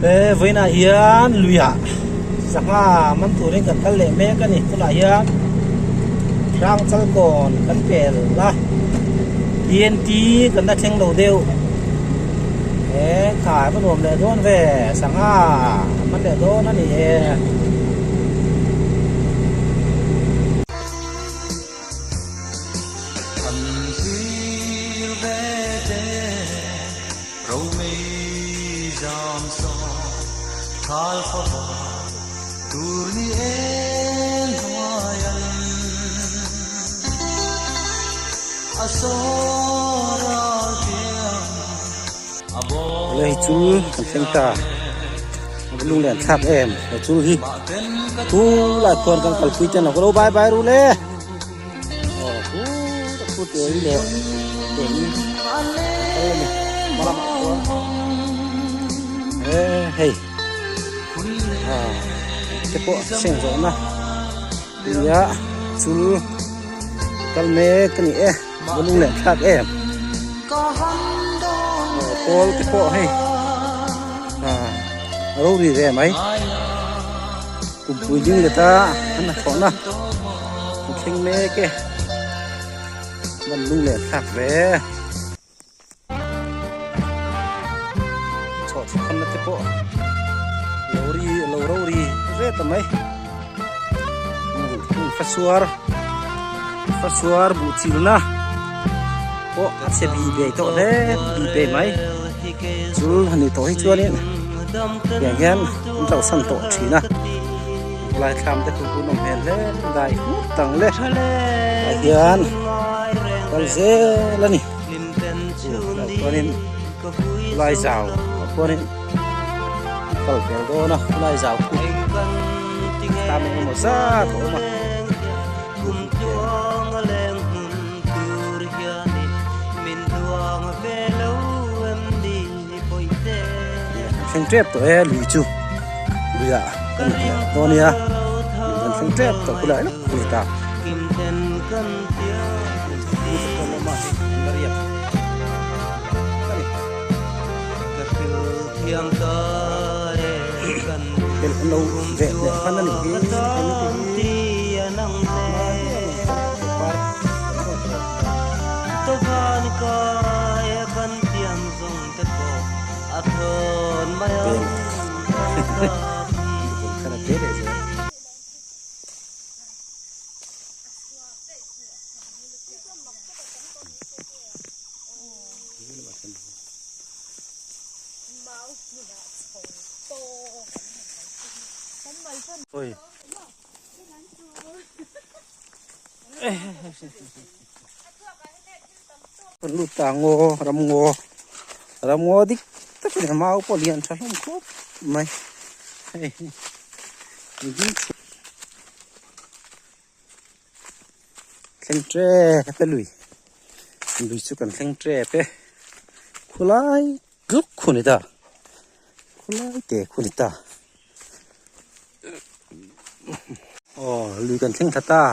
He vawiinah hian luiah sangha man turin kan kal leh mek a ni. Tunah hian Hrangchal kawn kan pel a, TNT kan la thleng lo deuh. He khai va nuam leh dawn ve, sangha man leh dawn a ni e. An thlir ve te Romei zam sawm thal fava tur ni en hnuai an a saw ral piang a bawm Lei chu kan thleng ta a lung lian thlak em he chul hi thu lai khuan kan kalpui ten a lo bye bye ru le. Aw hu tak chu te in leh te in kal a ni hma lamah chuan eh hei ah te pawh seng zawh na nia chul kal mek a ni e a lung leh thlak em aw pawl te pawh hei ah a ro ri ve mai kumpui ding leh ta an hnathawh na. An thleng mek e van lung leh thlak ve chawh thla khan na te pawh lo ri lo ro ri ve ta mai fasuar fasuar buh chil na pawh a chhe bi ve tawh hle bi ve mai chu ani tawh hi chuanin tiang hian an lo san tawh thin a. Lai thlam te khu hun awm hmel hle dai hmut ang le ah hian kal zel a ni chuanin lai zau ah khuanin kal fel dawn a lai zau khu thlam eng emaw zat a awm a. Thleng tep tawh e lui chu luiah kan hmu dawn nia kan thleng tep tawh khulai lawk a ni ta. An lo veh leh hman a nih hi Kan lut ta ngaw ram ngaw ram ngaw dik tak a ni a mau pawh lian tha hlawm khawp mai hei thleng tep e lui lui chu kan thleng tep e khulai tluk khu ni ta khulai te khu ni ta. Aw lui kan thleng thla ta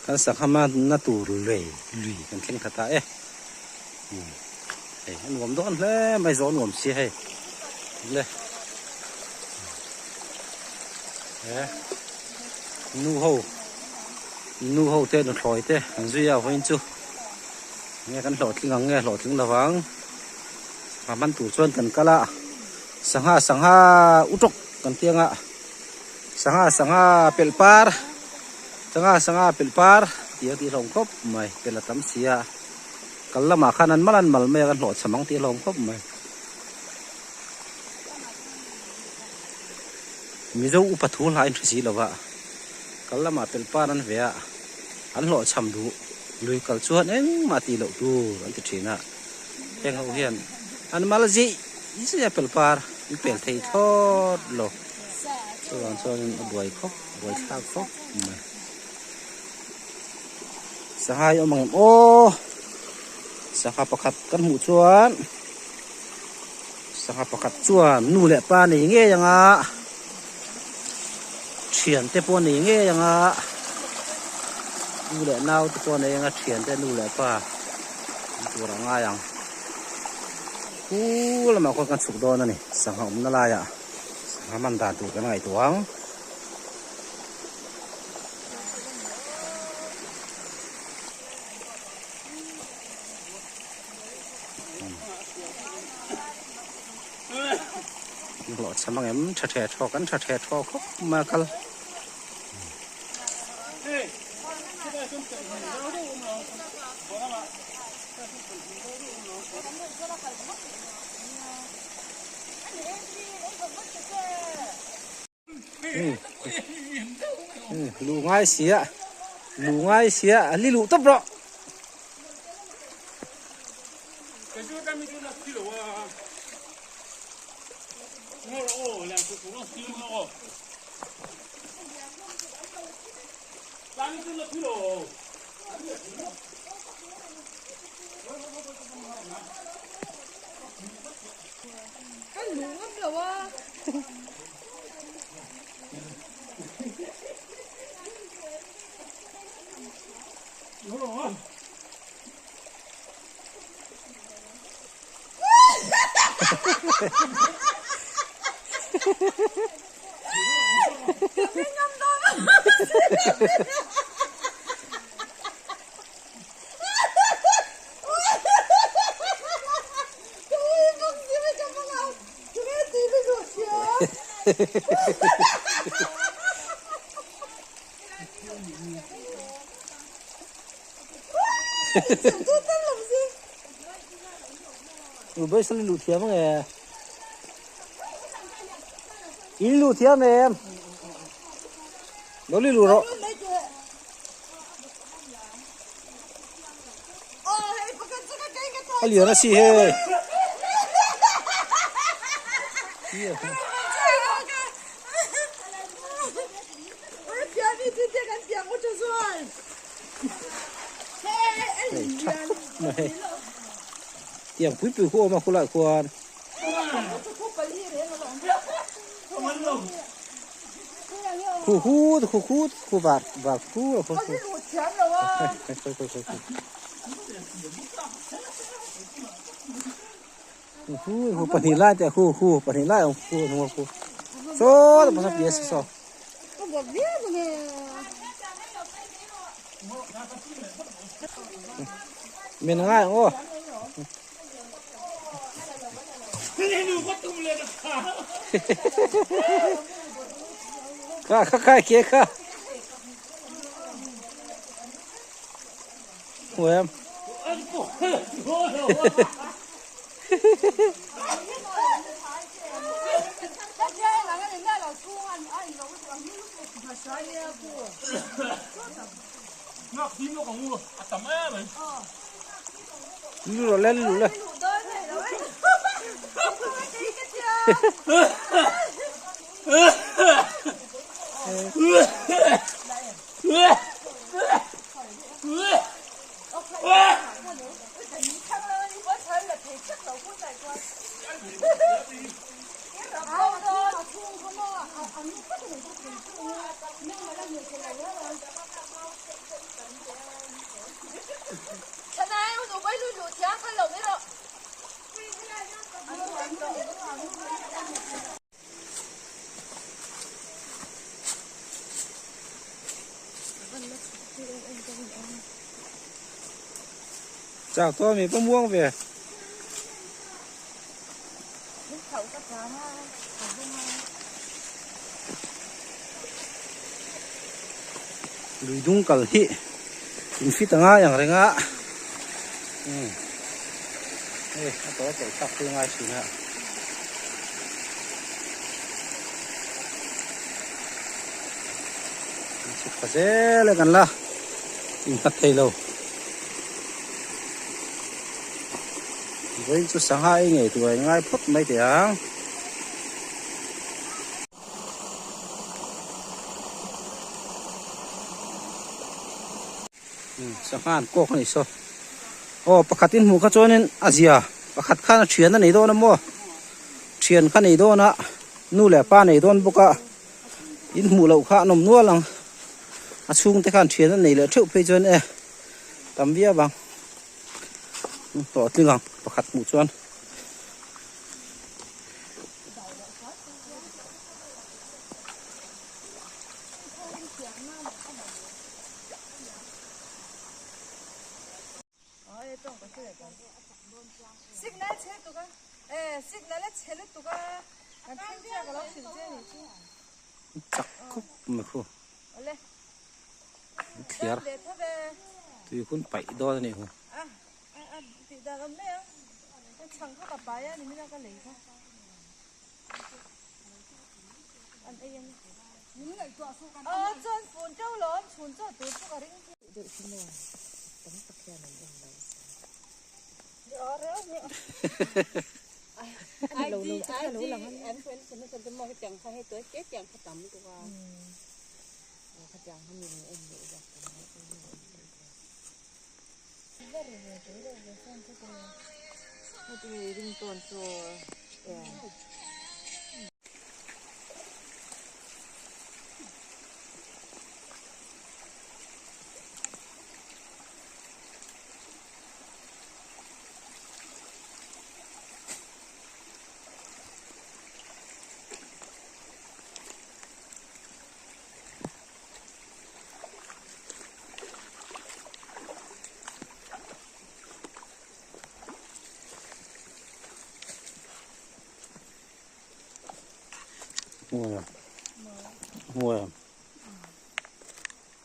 kan sangha manna tur lui lui kan thleng thla ta e hei a nuam dawn hle mai zawn nuam si hei le he nu ho nu ho te nuthlawi te an zui a vawiin chu nge kan hlawhtling ang nge hlawhtling lovang sangha man tur chuan kan kal a sangha sangha utawk kan ti anga sangha sangha pelh par sangha sangha pelh par tih a tih hlawm khawp mai pelh a tam si a kal lamah khan an mal an mal mai a kan hlawh cham ang tih hlawm khawp mai mizo upa thu hla in hre si lova kal lamah pelh par an ve a an hlawh cham duh lui kal chuan engmah tih loh tur an ti thin a heng ho hian an mal zih zih a pelh par. An pel thei thlawt lo chuvang chuanin a buai khawp buai thlak khawp mai sangha hi awm ang em aw sangha pakhat kan hmuh chuan sangha pakhat chuan nu leh pa nei ngei anga thian te pawh nei ngei anga nu leh nau te pawh nei anga thian te nu leh pa an tur a ngai ang. Khu lamah khuan kan chhuk dawn a ni. Sangha awmna laiah sangha man dan tur kan ngaihtuah ang. Hlawh chhem ang em tha the thaw kan tha the thaw khawp mai a kal. Lu ngai sia lu ngai sia a li luh tawp rawh. Lu bai sal lu thiam nge. In lu thiam em. Lo li lu rawh. A lian a si he. Tiang pui pui khu awm a khulai khuan. Khu khu khu khu khu var var khu khu khu. Khu khu pahnih lai te khu khu pahnih lai ang khu ang khu. Saw ta pasal pias saw. Min ngai ang aw. Kha kha kha ke kha. Hmu em. Lu rồi lên lu lên. Chào tôi mình có muông về. Lui dung kal hi in fit anga yang renga. Hei a tawh a tawh tak te ngai thin a. An chhuk ta zel e kan la innghat thei lo. Vawiin chu sangha ei ngei tur a in ngai phawt mai teh ang. Sangha an kawk a ni saw. Aw pakhat in hmuh kha chuanin a zia pakhat khan a thian a nei dawn a maw thian kha nei dawn a nu leh pa nei dawn bawk a in hmuh loh kha an awm nual ang a chhungte khan thian a nei leh theuh phei chuan e tam viau ang hlawhtling ang pakhat hmuh chuan. Chak khawp mai khu thliar tui hun paih dawn a nih hu.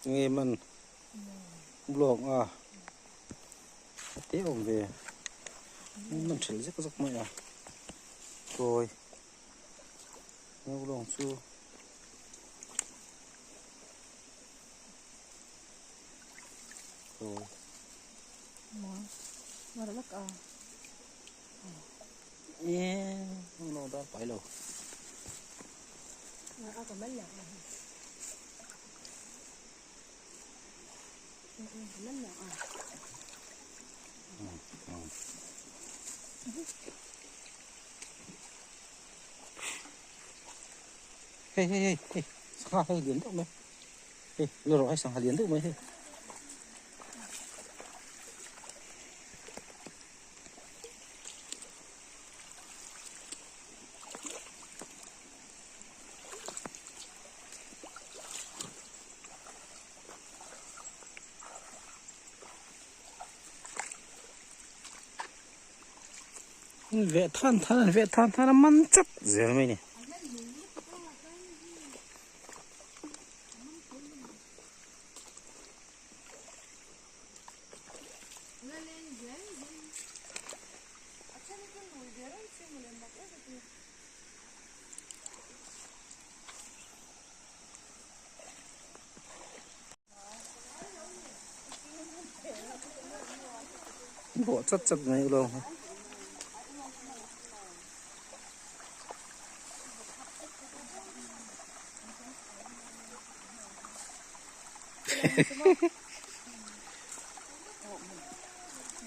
Nge man blog a te awm ve man thelh zek zek mai a kawi blog chu. Hei hei hei hei sangha hei lian deuh mai hei la rawh hei sangha lian deuh mai hei. Veh than than an veh than than a man chat zel mai a ni. Bawh chat chat mai ilo ang.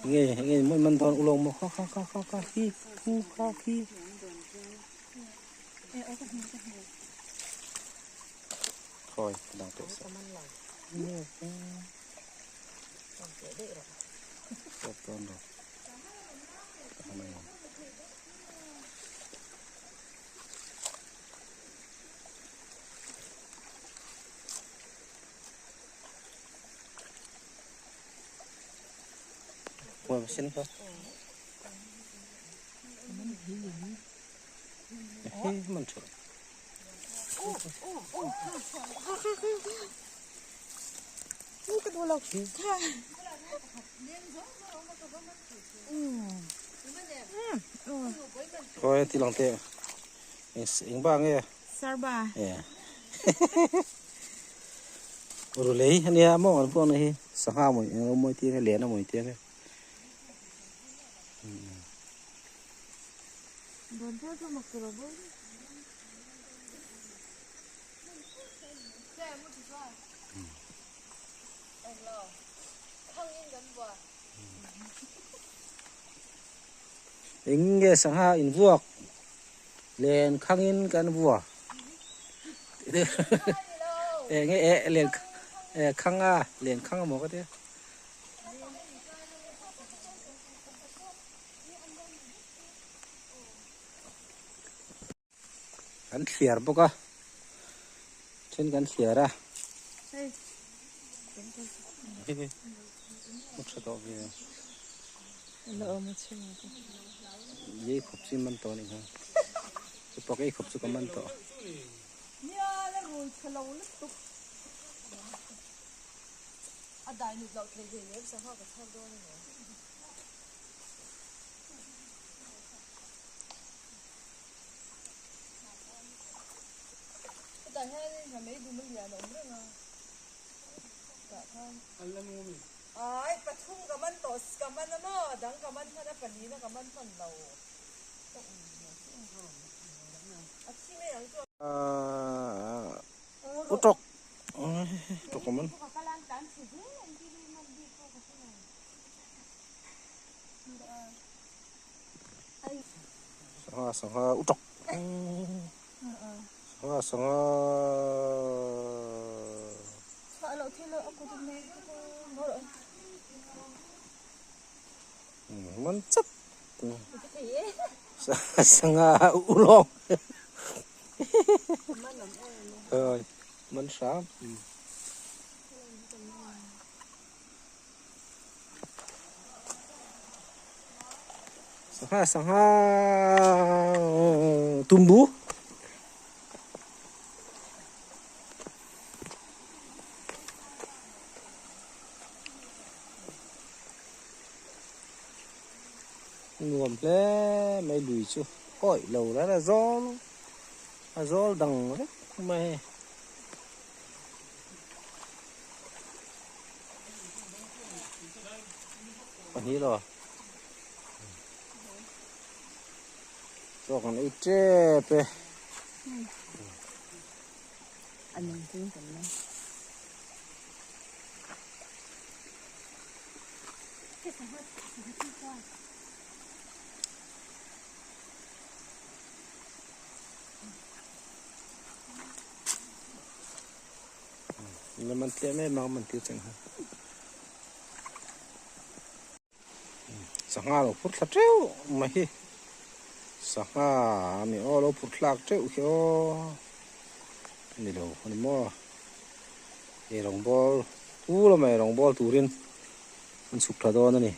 Nge nge man man dawn ulawng maw kha kha kha kha kha khi khu kha khi. Thôi đang tự sợ. Ngồi xin không? Mình chụp. Thôi thì lòng tệ. Eng ba nghe. Sarba. Yeah. Ru lei ania maw an pawh na hi sangha mawi eng lo mawi tir he len a mawi tir he. Eng nge sangha invuak len khangin kan vua eng nge eh len eh khang a len khang a maw ka tia. Kan thliar bawk a then kan thliar a. Mu tha tawh ve. Ei khawp chu i man tawh anih kha. Chu pak ei khawp chu ka man tawh. U tawk tawk awm an. Sangha sangha u tawk sangha sangha. Man chat sangha u lawng man hram. Sangha sangha tumbu. Nuam hle mai lui chu awih lo la la zawl a zawl dang vek mai. Pahnih lo chaw kan ei tep e. La man tlem em a man tir cheng ha. Sangha lo phur thla teuh mai hi. Sangha ami aw lo phur thlak teuh khi aw. Ani lo ani maw. Ei rawngbawl u lama ei rawngbawl turin an chhuk thla dawn a ni.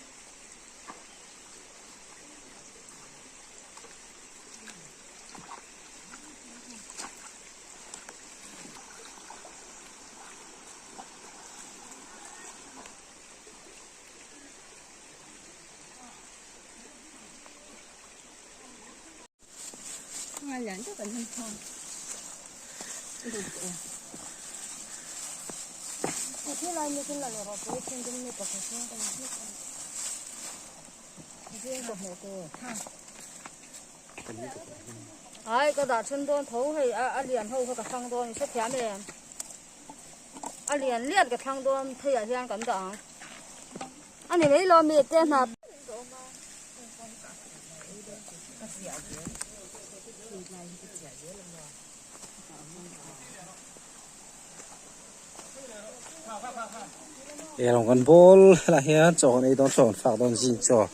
Ai ka dah then dawn tho hei a lian ho kha ka thlang dawn i hrethiam em a lian lian ka thlang dawn phei ah hian kan dah ang a ni mai lo mi te hna. Ei rawng kan bawl helai hian chaw kan ei dawn chaw kan fak dawn zing chaw.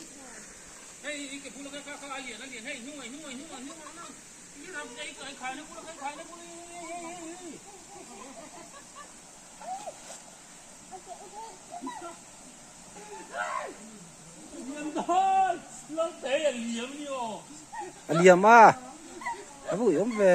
A liam a a vui awm ve.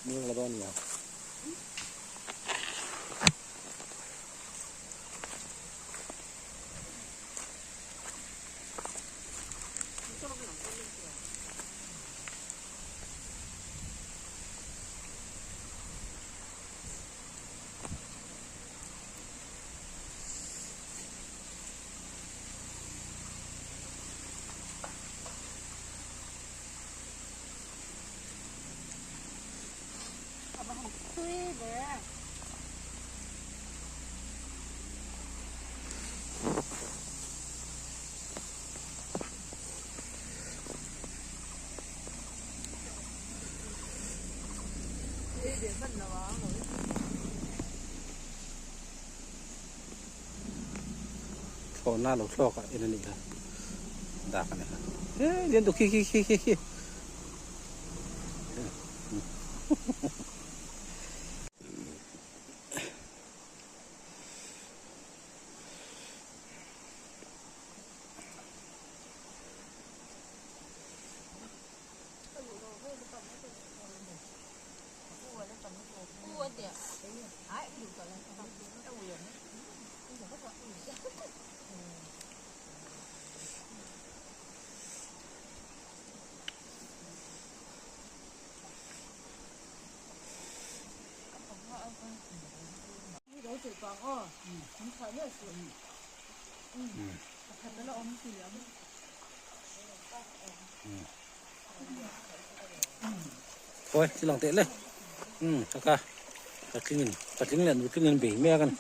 Muang la dawn nia. Thlawhna lo thlawk ah en a nih kha dak a ni kha he lian deuh khi khi khi khi khi. Ôi, chỉ lòng tệ lên. Ừ, kaka. Patling patling leh nutling in bei mek a ni.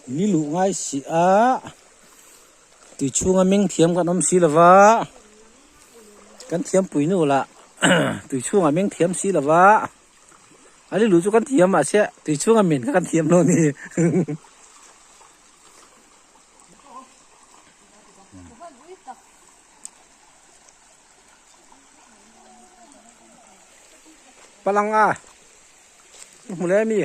Ni luh ngai si a tui chhunga meng thiam kan awm si lova kan thiam pui nu lah tui chhungah meng thiam si lova a ni luh chu kan thiam mahse tui chhunga men kha kan thiam lo a ni. Palang a hmu leh ami.